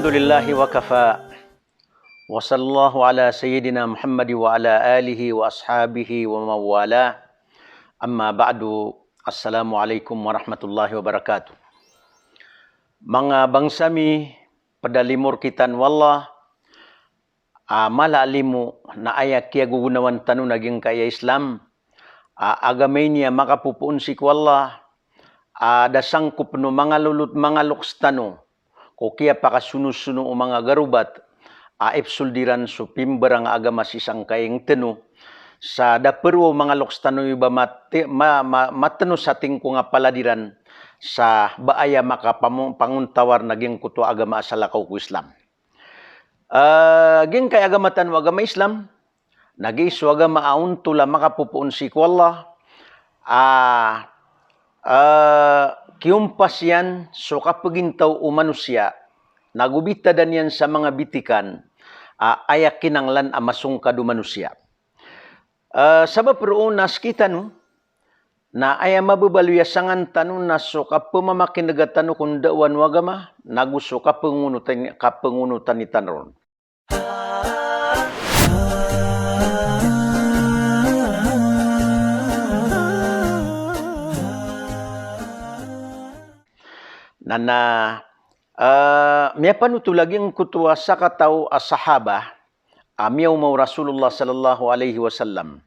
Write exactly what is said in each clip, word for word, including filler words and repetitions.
Alhamdulillahi wa kafa. Wa sallallahu ala sayyidina Muhammad wa ala alihi wa ashabihi wa mawala. Amma ba'du. Assalamu alaikum warahmatullahi wabarakatuh. Manga bangsa mi, pd a limo rktano o Allah, a mala a limo na aya kiyagogonawan tano na giyangkaya Islam, a agama ini a makapopoon sii ko Allah, a da sangkop o manga lolot, manga loks tano ko kiyapakasonosono o manga garobat a ipsold iran so pimbarang a agama sii sangkai ngtano, sa da paro o manga loks tano i ba mati-, ma-, ma-, matano sa tingko nga palad iran, sa ba aya makapamo-, pangontawar na giyangkoto a agama a salakaw ko Islam. Ah, giyangkai agama tano a agama Islam, na giya so agama a ontol a makapopoon sii ko Allah, a, ah, kiyompas iyan so kapagintaw o manosiya, na go bitadan iyan sa manga bitikan a aya kinanglan a masongkad o manosiya. Ah, sabap roo na sktano, na aya mababaloy a sangan tano na so kapamamakinega tano ko ndaowan o agama, nago so kapangonotan, kapangonotan tano ron. Na, na, ah, miyapanotol a giyangkoto a sakataw a sahaba, a miyaoma o Rasulullah sallallahu alaihi wasallam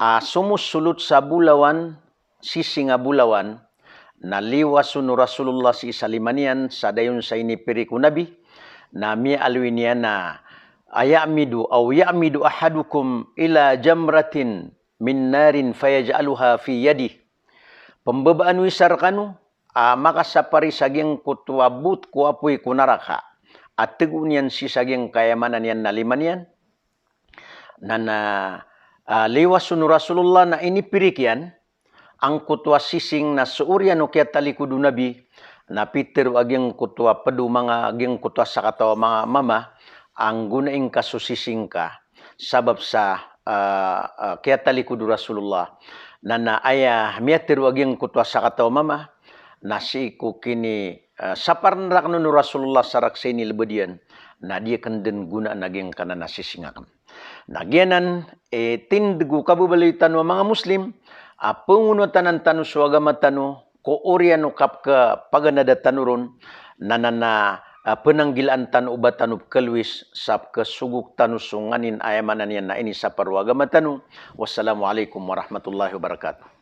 a somosolot sa bolawan, sising a bolawan, na liwason o Rasulullah sii sa lima niyan, sa dayon sa inipirik o Nabi, na miyaaloy niyan a, "Aya'midu, aw ya'midu ahadukum ila jamratin min narin fayaj'aluha fi yadih." Pmbabaan o isa rkano a makasapari sa giyangkoto a bot ko apoy ko naraka a tagoon iyan sii sa giyangkaya maana niyan na lima niyan. Na, na, ah, liwason o Rasulullah na inipirik iyan angkoto a sising na so oriyan o kiyatalikod o Nabi, na pitharo a giyangkoto a pd o manga giyangkoto a sakataw a manga mama, a nggonai ngka so sising ka. Sabap sa, ah, ah, kiyatalikod o Rasulullah. Na, na aya miyatharo a giyangkoto a sakataw a mama, na sii ko kini, ah, sapar rakn on o Rasulullah sa rk sa inilbad iyan, na di akn dn gonaan a giyangkanan a sising akn. Na giyanan i tindg o kababaloy tano a manga Muslim, a pangonotanan tano so agama tano, ko oriyan o kapkhapaganada tano ron, na, na, na, ah, pnanggilaan tano o ba tano pkhalowis sa pkhasogok tano so nganin a aya maana niyan na inisapar o agama tano. Wassalamu alaikum warahmatullahi wabarakatuh.